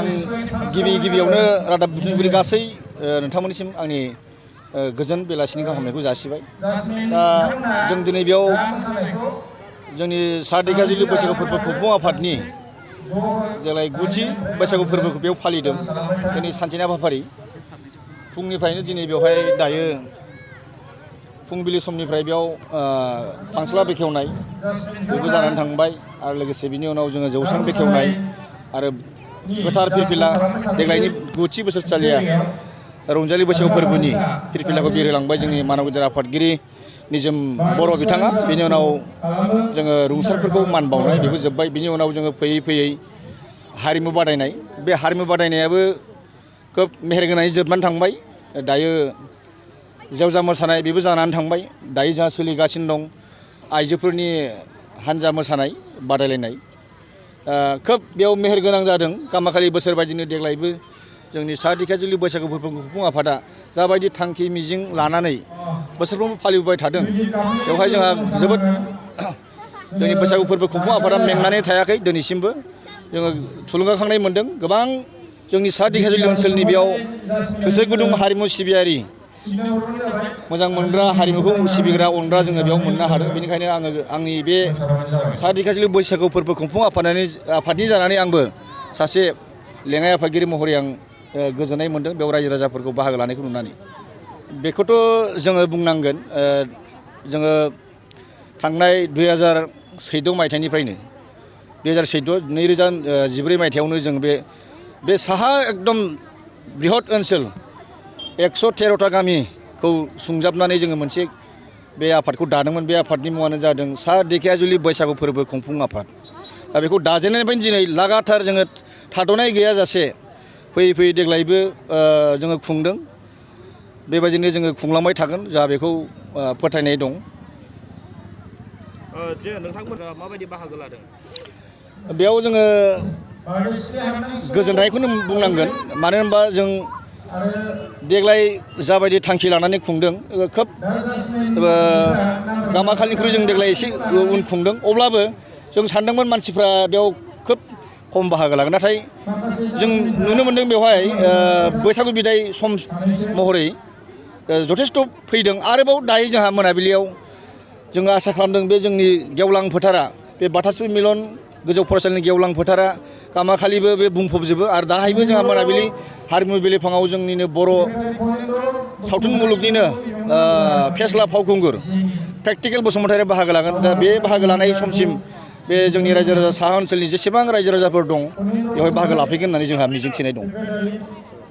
आं गिबियावनो रादाब बुथुमगिरि गासै नोंथांमोननिसिम आंनि गोजोन बेलासिनि गाहाम हामलायनायखौ जासिबाय। दा जों दिनै बेयाव जोंनि सा दैखाजुलि बैसागु फोरबो खुंफुं आफादनि देग्लाय 9थि बैसागु फोरबोखौ बेयाव फालिदों। दिनै सानसेनि हाबाफारि फुंनिफ्रायनो दिनै बेवहाय दायो फुंबिलि समनिफ्राय बेयाव फांसला बेखेवनाय बेबो जानानै थांबाय आरो लोगोसे बिनि उनाव जोङो जौसां बेखेवनाय आरो गोथार फिरफिला देग्लायनि 9थि बोसोरसालिया रंजालि बैसागु फोरबोनि फिरफिलाखौ बिरहोलांबाय जोंनि मानव गेदेर आफादगिरि निजोम बर' बिथाङा। बिनि उनाव जोङो रुंसारफोरखौ मान बावनाय बेबो जोब्बाय। बिनि उनाव जोङो फैयै फैयै हारिमु बादायनाय, बे हारिमु बादायनायाबो खोब मेहेरगोनाङै जोबनानै थांबाय। दायो जेवजा मोसानाय बेबो जानानै थांबाय। दायो जोंहा सोलिगासिनो दं आइजोफोरनि हानजा मोसानाय बादायलायनाय। खोब बेयाव मेहेरगोनां जादों। गामाखालि बोसोर बायदिनो देग्लायबो जोंनि सा दैखाजुलि बैसागु फोरबो खुंफुं आफादा जाबायदि थांखि मिजिं लानानै बोसोरफ्रोमबो फालिबोबाय थादों, बेवहाय जोंहा जोबोद जोंनि बैसागु फोरबो खुंफुं आफादा मेंनानै थायाखै। दिनैसिमबो जोङो थुलुंगाखांनाय मोन्दों। गोबां जोंनि सा दैखाजुलि ओनसोलनि बेयाव गोसो गुदुं हारिमु सिबियारि, मोजां मोनग्रा, हारिमुखौ सिबिग्रा, अनग्रा जोङो बेयाव मोननो हादों। बेनिखायनो आङो आंनि बे सा दैखाजुलि बैसागु फोरबो खुंफुं आफादनि जानानै आंबो सासे लेङाइ आफादगिरि महरै आं गोजोननाय मोन्दों बेयाव रायजो राजाफोरखौ बाहागो लानायखौ नुनानै। बेखौथ' जोङो बुंनांगोन, जोङो थांनाय 2014 मायथाइनिफ्रायनो 2014 मायथाइयावनो जों बे साहा एकदम बृहत ओनसोल 113टा गामिखौ सुंजाबनानै जोङो मोनसे बे आफादखौ दादोंमोन। बे आफादनि मुङानो जादों सा दैखाजुलि बैसागु फोरबो खुंफुं आफाद। दा बेखौ दाजेननायनिफ्रायनो दिनै लागाथार जोङो थाद'नाय गैयाजासे फैयै फैयै देग्लायबो जोङो खुंदों। बेबायदिनो जोङो खुंलांबाय थागोन, जोंहा बेखौ फोथायनाय दं। जे नोंथांमोना माबायदि बाहागो लादों? बेयाव जोङो गोजोननायखौनो बुंनांगोन। मानो होनबा जों देग्लाय जाबायदि थांखि लानानै खुंदों, खोब गामाखालिनिख्रुइ जों देग्लाय एसे उन खुंदों। अब्लाबो जों सानदोंमोन मानसिफ्रा बेयाव खोब खम बाहागो लागोन, नाथाय जों नुनो मोन्दों बेवहाय बैसागु बिदाय सम महरै जथेस्थ' फैदों। आरोबाव दायो जोंहा मोनाबिलियाव जोङो आसा खालामदों बे जोंनि गेवलां फोथारा, बे बाथासुरि मिलन गोजौ फरायसालिनि गेवलां फोथारा गामाखालिबो बे बुंफबजोबो। आरो दाहायबो जोंहा मोनाबिलि हारिमु बिलिफाङाव जोंनिनो बर' सावथुन मुलुगनिनो फेस्ला फावखुंगुर प्रेक्टिकेल बसुमतारी बाहागो लागोन। दा बे बाहागो लानाय समसिम बे जोंनि रायजो राजा साहा ओनसोलनि जेसेबां रायजो राजाफोर दं बेवहाय बाहागो लाफैगोन होननानै जोंहा मिजिंथिनाय दं।